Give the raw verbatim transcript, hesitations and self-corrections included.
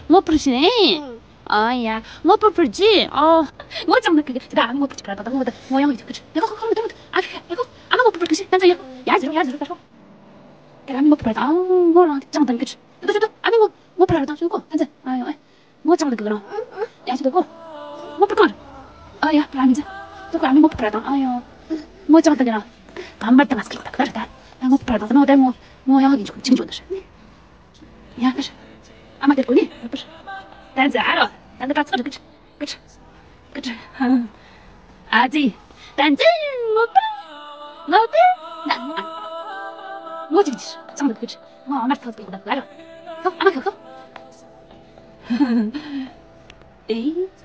ངོ་ཕུར་ཤི་ནས། ཨ་ཡ། ངོ་ཕུར་ཕུར་ཅི། ཨོ། ངོ་ཅང་ན་གི་ད་ངོ་ཕུར་ཅི་ག་ད་ངོ་ད་ངོ་ཡང་ཡོད་གི། ཡ་ཁོ་ཁོ་མི་ད་མི་ད། ཨ་ཡ་ཁོ། ཨ་མ་ངོ་ཕུར་ཕུར་གི་ཤི་ད་ཡ། ཡ་ཟེར་ཡ་ཟེར་ད་ཁོ། དེ་ར་མི་ངོ་ཕུར་ཕུར་ད་ངོ་རང་ཅང་ད་གི། ད་ད་ད་ཨ་མ་ངོ་ངོ་ཕུར་ཕུར་ད་ཤི་ཁོ་ད་ཨ་ཡ། ངོ་ཅང་ལ་གི་རང་། ཡ་ཤི་དོ་གོ། ངོ་པུ་གང་། ཨ་ཡ་པྲ་མི་ཛ། དོ་གོ་ཨ་མི་ངོ་པུ་པྲ་དང་ཨ་ཡོ། ངོ་ཅང་ལ་གི་རང་། གམ་པར་དང་སྐད་དག་ག་ར་ད། ངོ་པུ་པྲ་དང་ངོ་དེ་ངོ་ངོ་ཡང་གི་འཇུག་ཅིག་འཇུག་ནི་རེད། ཡ་གི་ར། ཨ་མ་དེ་གོ་ནི་ངོ་པུ་ར། ད་ཛ་ཨ་རོ། ད་ད་པྲ་ཚོ་ར་གི་ཅི། ཀྲ། ཀྲ། ཨ་ཙི། ཏན་ཙི། ངོ་པ། ངོ་པ། ངོ་ཅིག་ཅིག་ཚང་འདུག་ཀྲ། ངོ་ཨ་མར་ཐག་པའི་ཁུག་ལ་ལ་རོ། ཁོ་ཨ་མ་ཁོ་ཁོ། ཨེ།